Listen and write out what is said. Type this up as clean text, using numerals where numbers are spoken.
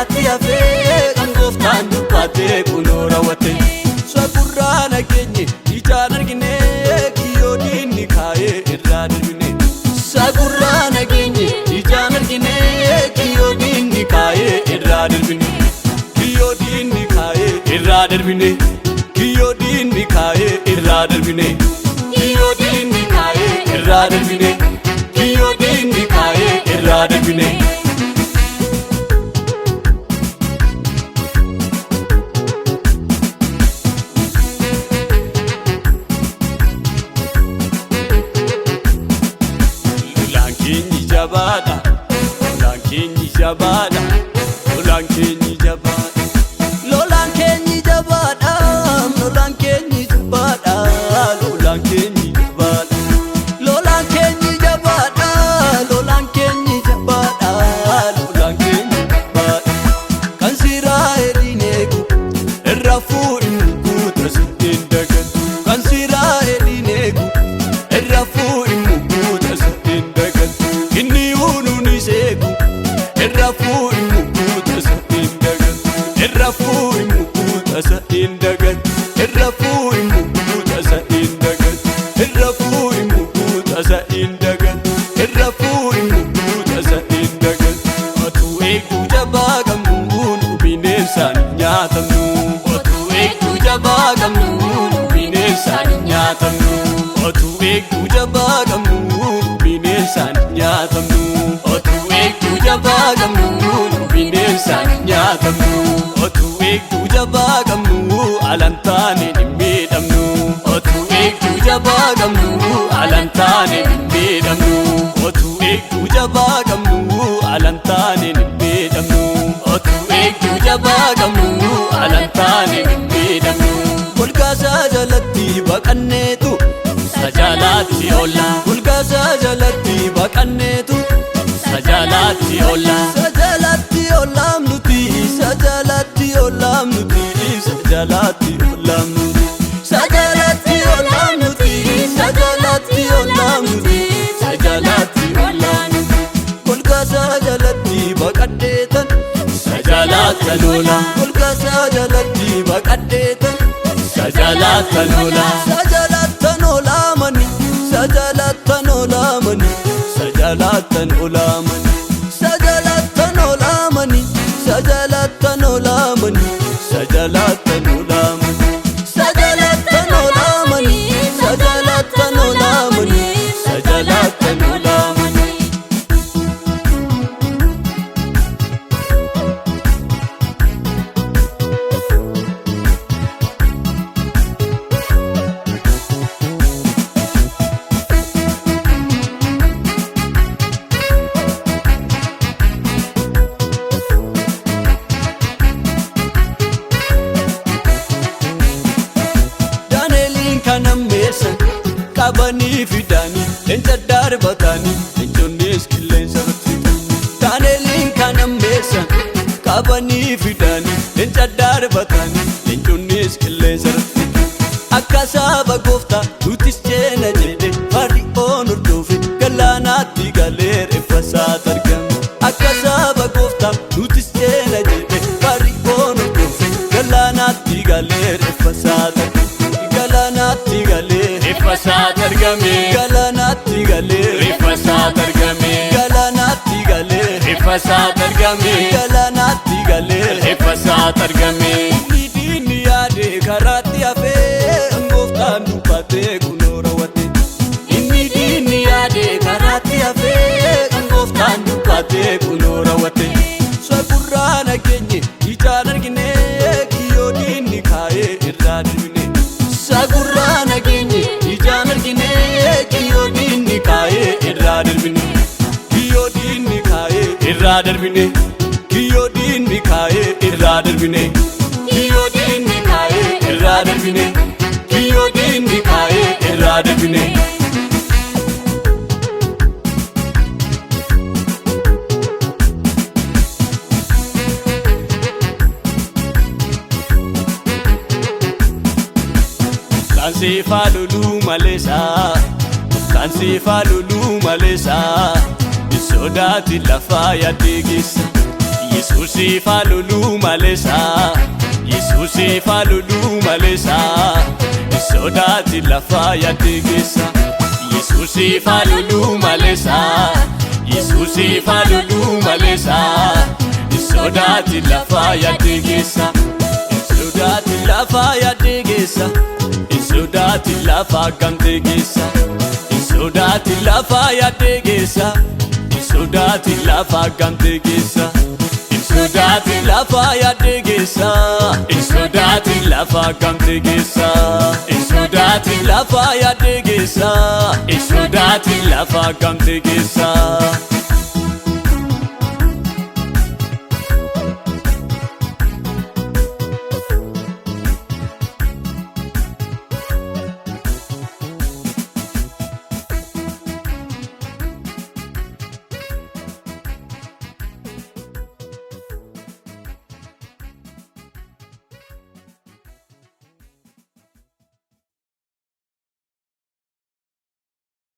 karaatti hafee kan gooftaan dubbatee kunoo raawwate. Sagurraa nageenye ijaan argine kiyyoo diinni kaayee irraa darbine. Sagurraa nageenye ijaan argine kiyyoo diinni kaayee irraa darbine. Kiyyoo diinni kaayee irraa darbine. Kiyyoo diinni kaayee irraa darbine. Kiyyoo diinni kaayee irraa darbine. Kiyyoo diinni kaayee irraa darbine. Lolaan keenyi jabaadha. Lolaan keenyi jabaadha. Lolaan keenyi jabaadha. Lolaan keenyi jabaadha. Lolaan keenyi jabaadha. Lolaan keenyi jabaadha. Lolaan keenyi jabaadha. Lolaan keenyi jabaadha. Lolaan keenyi jabaadha. Kan Israa'eliin eegu irra fuudhin guuta sittiin dagatu. Kan Israa'eliin eegu irra fuudhin guuta sittiin dagatu. Inni unuun eegu irra fuudhin guuta sittiin dagatu. Irra fuudhin guuta sittiin dagatu. Irra fuudhin guuta sittiin dagatu. Irra fuudhin guuta sittiin dagatu. Irra fuudhin guuta sittiin dagatu. Otuu eegduu jabaa qabnuun bineensaan hin nyaatamnu. Otuu eegduu jabaa qabnuun bineensaan hin nyaatamnu. Otuu eegduu jabaa qabnuun bineensaan hin nyaatamnu. Otuu eegduu jabaa qabnuun bineensaan hin nyaatamnu. Otuu eegduu jabaa qabnu alantaane hin miidhamnu. Otuu eegduu jabaa qabnu alantaane hin miidhamnu. Otuu eegduu jabaa qabnu alantaane hin miidhamnu. Otuu eegduu jabaa qabnu alantaane hin miidhamnu. Golgaasaa jalatti baqanneetu sajalaatti oolla. Golgaasaa jalatti baqanneetu sajalaatti oolla. Sajalaatti oolaam nuti sajalaatti oolaam nuti sajalaatti oolaam nuti. Sajalaatti oolaam nuti sajalaatti oolaam nuti sajalaatti oolaam nuti. Golgaasaa jalatti baqadheetan sajalaatti oola. Golgaasaa jalatti baqadheetan sajalaatti oola. Sajalaatti oolamani sajalaatti oolamani sajalaatti oolamani sajalaatti oolamani sajalaatti oolamani sajalaatti oolamani sajalaatti oolamani sajalaatti oolamani sajalaatti oolamani. Daaneliin kan ammeessan qabanii fidanii leenca darbatanii leenconnis qilleensa irratti. Daaneliin kan ammeessan qabanii fidanii leenca darbatanii leenconnis qilleensa irratti. Akka saba gooftaa nutis ceena jedhe Fari'oon hordofe galaanaatti galee reeffa isaatu argame. Akka saba gooftaa nutis ceena jedhe Fari'oon hordofe galaanaatti galee reeffa isaatu argame. Galaanaatti galee Reeffa isaatu argame. Galaanaatti galee Reeffa isaatu argame. Galaanaatti galee Reeffa isaatu argame. Galaanaatti galee Reeffa isaatu argame. Inni diinni yaade karaatti hafee gooftaan dubbatee kunoo raawwate. Inni diinni yaade karaatti hafee gooftaan dubbatee kunoo raawwate. Sagurraa nageenye ijaan argine kiyyoo diinni kaayee irraa darbine. Sagurraa nageenye ijaan argine kiyyoo diinni kaayee irraa darbine. Kiyyoo diinni kaayee irraa darbine. Kiyyoo diinni kaayee irraa darbine. Kiyyoo diinni kaayee irraa darbine. Kiyyoo diinni kaayee irraa darbine. Gooftaan loluu maleessa. Gooftaan loluu maleessa. Sodaati lafaa yaaddee geessa. Yesuus Yesuusiif haa loluu maleessa. Yesuusiif haa loluu maleessa. Hin sodaatin lafaa yaaddee keessa. Yesuusiif haa loluu maleessa. Yesuusiif haa loluu maleessa. Hin sodaatin lafaa yaaddee keessa. Hin sodaatin lafaa yaaddee keessa. Hin sodaatin lafaa gamtee keessa. Hin sodaatin lafaa yaaddee keessa. Hin sodaatin lafaa gamtee keessa. Hin sodaatin lafaa yaaddee keessa. Hin sodaatin lafaa gamtee keessa. Hin sodaatin lafaa yaaddee keessa. Hin sodaatin lafaa gamtee keessa.